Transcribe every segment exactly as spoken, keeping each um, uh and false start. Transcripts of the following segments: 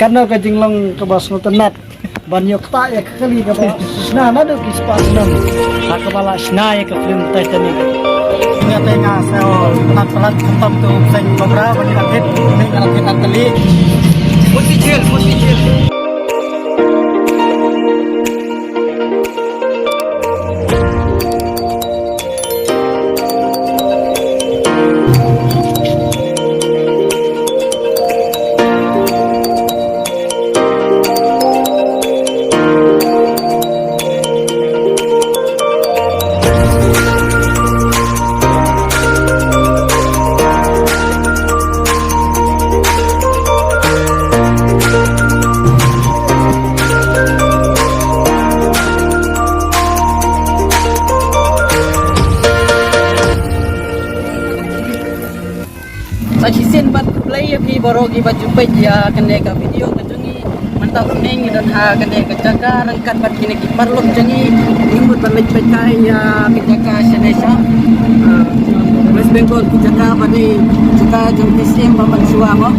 Kano ka jinglong kaba sngewtynnat ban ïoh ktah ïa ka kali kaba shna naduh ki spah snem ha kaba la shna ïa ka film Titanic. Nga te nga sngewtynnat palat khamtam tu seng Cobra ba ngi la thied, ngi la thied ar tylli. Mut ki jil, mut ki jil. Sa shisien pat khublei ïa phi baroh kiba ju peit ïa kane ka video ka jong ngi. Mynta u neng ngi don ha kane ka jaka ryngkat bad kine ki paralok jong ngi. Ngi mut ban leit peit kai ïa ka jaka shane sha, ah, West Bengal, ki jaka ba dei jaka jong ki siem ba ban shuwa mo.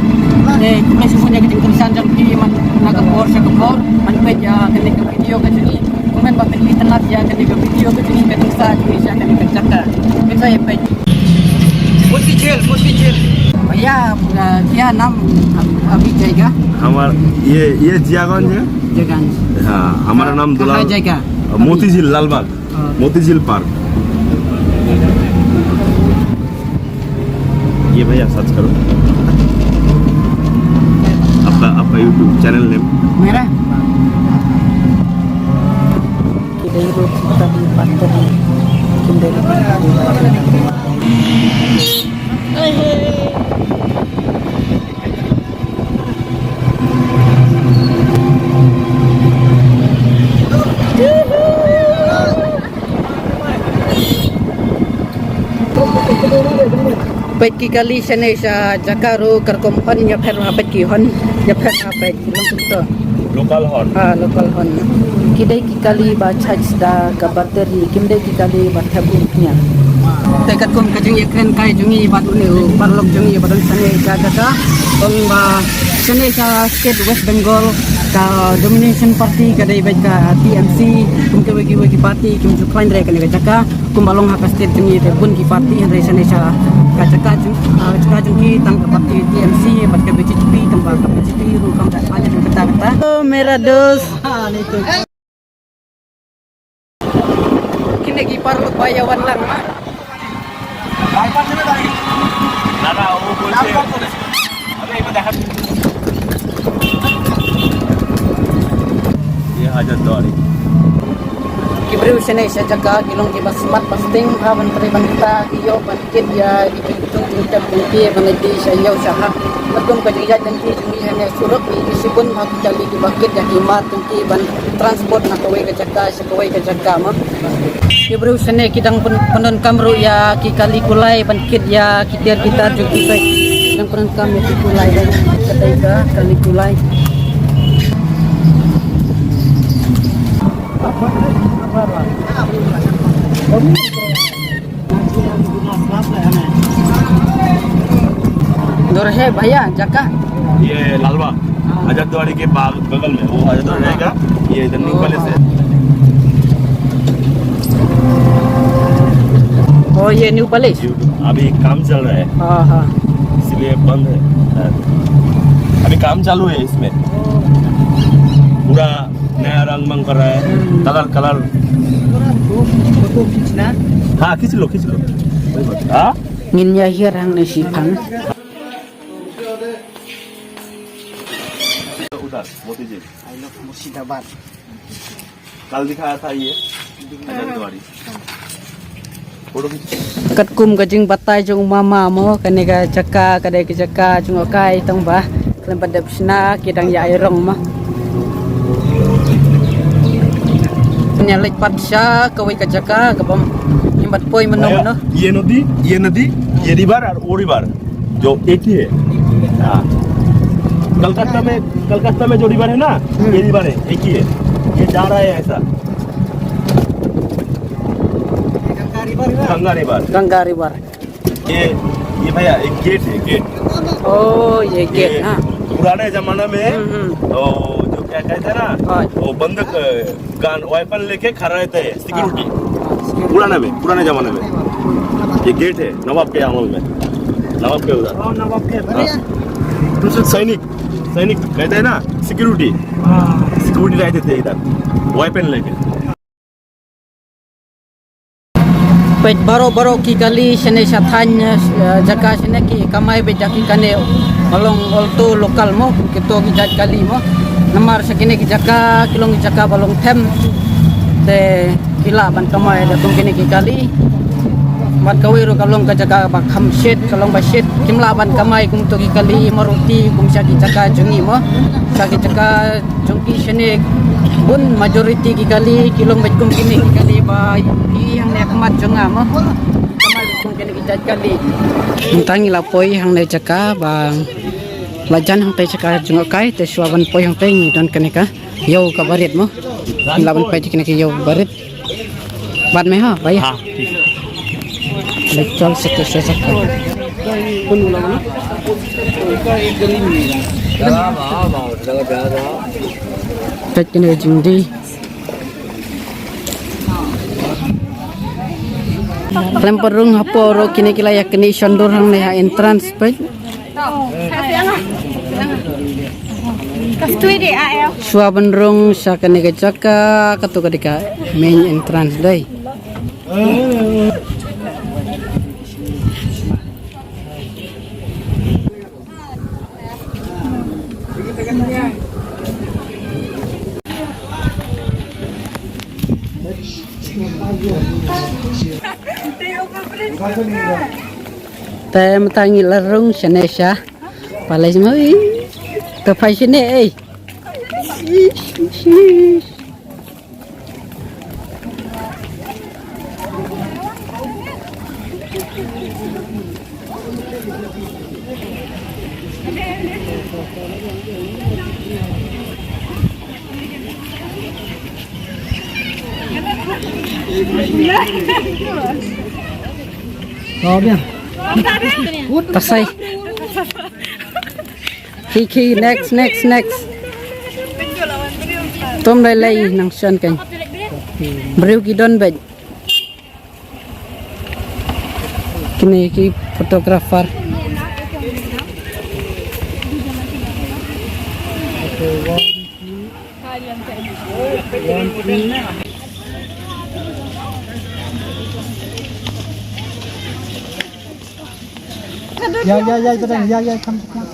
Te khublei shibun ïa ka jingkyrshan jong phi man na ka por sha ka por ban peit ïa kane ka video ka jong ngi. Kumne ba phi tynnat ïa kane ka video ka jong ngi, ka jingsa jong ngi sha kane ka jaka. Ngin sa ïa peit. Mut ki jil, mut ki jil. भैया, आपका क्या नाम, अभी जाएगा? हमारा ये, ये जियागंज है। जियागंज। हाँ, हमारा नाम कहाँ दुलाल, जाएगा? मोतीझील, लालबाग। हाँ। मोतीझील पार्क। ये भैया सर्च करो आपका, आपका YouTube चैनल नेम। मेरा? Kidei ruh kita di Panteri. Kidei ruh kita di Panteri. Peit ki kali shane sha jaka ruh katkum hon ïapher ha peit ki hon ïapher ha peit ki long kumto. Local hon. Ha, local hon. Ki dei ki kali ba charge da ka battery, kim dei ki kali ba thep ïa. Te katkum ka jingïakren kai jong ngi bad une u paralok jong ngi ba don shane ka jaka. Ong ba shane ka state West Bengal ka domination party ka dei bad ka T M C, kum kiwei kiwei ki party kim ju khlaiñ re kane ka jaka. Kumba long ha ka state jong ngi te bun ki party hynrei shane sha ka jaka jong, ah, jaka jong ki tang ka party T M C bad ka B J P, tang ba ka B J P ruh kam da khlaiñ jong kata kata. Oh, mera dost. Kine ki paralok ba ïa wan lang ma. Ye Hajar Duari. Ki briew shane sha jaka ki long kiba smat ba sting ha ban trei ban kta ki ïoh ban kit ïa ki jingtep jingtep jong ki ban leit sha ïew sha ha. Katkum ka jingïaid jong ki jong ngi hane surok ngi ïohi shibun ha ki kali kiba kit ïa ki mat jong ki ban transport na kawei ka jaka sha kawei ka jaka ma. Ki briew shane ki dang pyn-, pyndonkam ruh ïa ki kali kulai ban kit ïa ki tiar ki tar jong ki peit. Dang pyndonkam ïa ki kulai, ka dei ka kali kulai. दूर है भैया जगह? ये लालबाग, हाँ। हजारद्वारी के बाग, बगल में, वो हजारद्वारी रहेगा, ये इधर न्यू पैलेस है। ओ, ये न्यू पैलेस? अभी काम चल रहा है। हाँ, हाँ। इसलिए बंद है। अभी काम चालू है इसमें। पूरा नया रंग मंग कर रहा है। कलर, कलर। हाँ, खींच लो, खींच लो। हाँ? Ngin ïa hiar hangne shiphang. उधर, मोती झील। I love Murshidabad। कल दिखाया था ये, हजारद्वारी। फोटो खींच। Katkum ka jingbatai jong u mama mo, kane ka jaka, ka dei ka jaka jong u kai tang ba khlem pat dep shna, ki dang ïa ai rong mo. Ïa leit pat sha kawei ka jaka, ka bym, ïa mat poi mano mano. ये नदी, ये नदी, ये रिवर और वो रिवर। जो एक ही है। हाँ। कलकत्ता में, कलकत्ता में जो रिवर है ना, ये रिवर है, एक ही है। ये जा रहा है ऐसा। गंगा रिवर। गंगा रिवर। ये, ये भैया, एक गेट है, गेट। ओ, ये गेट ना। पुराने जमाना में हम्म, हम्म। वो जो क्या कहते हैं ना, हाँ। वो बंदूक, गन, वेपन लेके खड़ा रहता है सिक्योरिटी। हाँ, हाँ, सिक्योरिटी। पुराने में, पुराने जमाने में ये गेट है नवाब के अमल में, नवाब के उधर। हाँ, नवाब के। हाँ। सैनिक, सैनिक कहते हैं ना, सिक्योरिटी। हाँ। सिक्योरिटी रहते थे इधर, वेपन लेके। Peit baroh baroh ki kali shane sha thaiñ, eh, jaka shane ki kamai beit da ki kane, ba long alto local mo, kito ki jait kali mo. Namar sha kine ki jaka ki long ki jaka ba long them, te ki lah ban kamai da kum kine ki kali. Bad kawei ruh ka long ka jaka ba kham shit, ka long ba shit, kim lah ban kamai kum to ki kali Maruti kum sha ki jaka jong ngi mo, sha ki jaka jong ki shane bun majority ki kali ki long beit kum kine ki kali ba i hangne ha khmat jong nga mo. Kamai beit kum kine ki jait kali. Mynta ngi la poi hangne jaka ba la jan hangtai jaka jngohkai, te shuwa ban poi hangtai ngi don kane ka ïew ka barit mo. Ngi lah ban poi te kane ka ïew barit. Bad me ha, bhai. हाँ, ठीक है। Le chal se te se sakta. Peit kane ka jingdie. Khlem pat rung hapoh ruh kine ki la ïa knieh shon dur hangne ha entrance peit. Shuwa ban rung sha kane ka jaka, kato ka dei ka main entrance dei. Te mynta ngi la rung shane sha palace mo. Te phai shane ei. Tasai. Ki, ki, next, next, next. Tom dei lei nang shan kan. Briew ki don beit. Kine ki photographer. Ya, ya, ya, ya, ya, ya, come, come.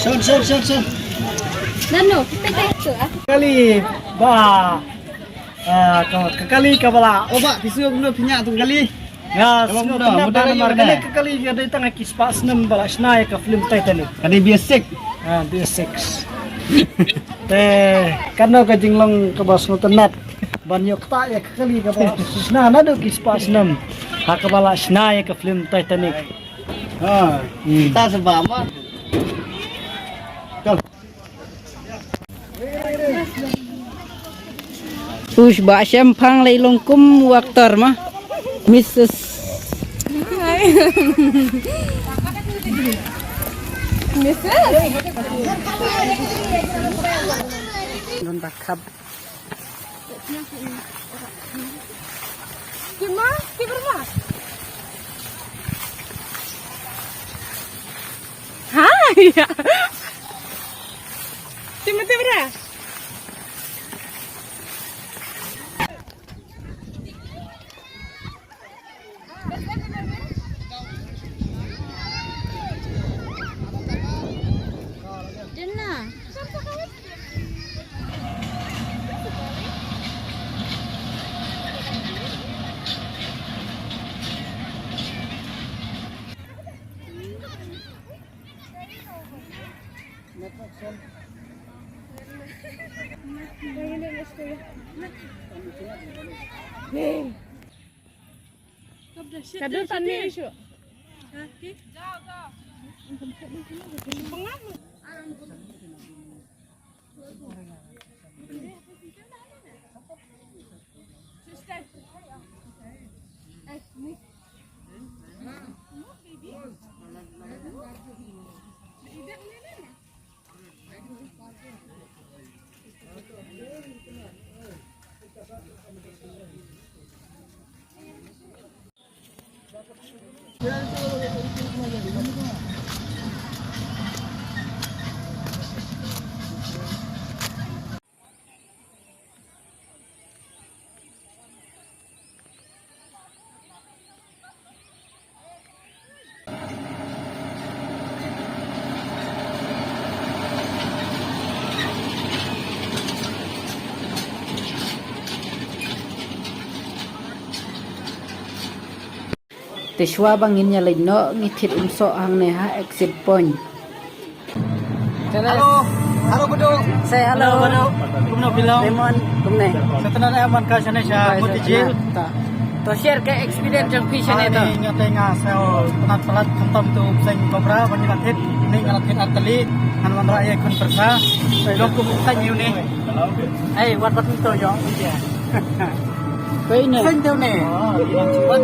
Shon, shon, shon, shon. Nano, kita itu, ah. Kali ba, ah, ka, ka kali ka ba la. Oh, ba, ki sngewbha phi ñiah tu kali. Ya, sngewbha phi ñiah namar kane ka kali ka dei tang ki spah snem ba la shna ïa ka film Titanic. Ka dei B S six. Ah, B S six. Te kano ka jinglong kaba sngewtynnat ban ïoh ktah ïa ka kali kaba la shna naduh ki spah snem ha kaba la shna ïa ka film Titanic. Ha, kita sebab ma. Ush, ba shemphang lei long kum u actor ma. Missus. Missus. Don bakap. Kima, kima rumah. Ha, iya. Kima, kima. Ka dur pan mi shu. Te shuwa ba ngin ïa leit noh ngi thied um soh hangne ha exit point. Hello. Hello, Baduk. Say hello. Hello, Baduk. Kumno phi long? Lemon, kumne. Sa tnat eh mon ka shane sha Moti Jail. To share ka experience jong phi shane to. Ani nga te nga sa tnat palat khamtam tu bseiñ Cobra ba ngi la thied, ni nga la thied ar tylli, ngan wanrah ïa khun pyrsa. Jong ku bseiñ ïa une. Hey, wat wat to jong. Pei ne. Bseiñ te une.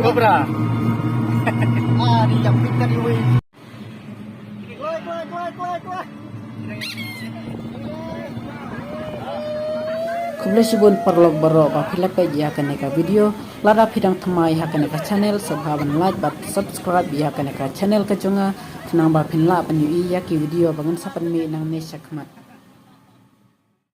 Cobra. Ah, di jam pit ka di wei. Khublei shibun paralok baroh ba phi la peit ïa kane ka video. Lada phi dang thymmai ha kane ka channel, sngewbha ban like bad subscribe ïa kane ka channel ka jong nga, khnang ba phin lah ban ïohi ïa ki video ba ngan sa pynmih nangne shakhmat.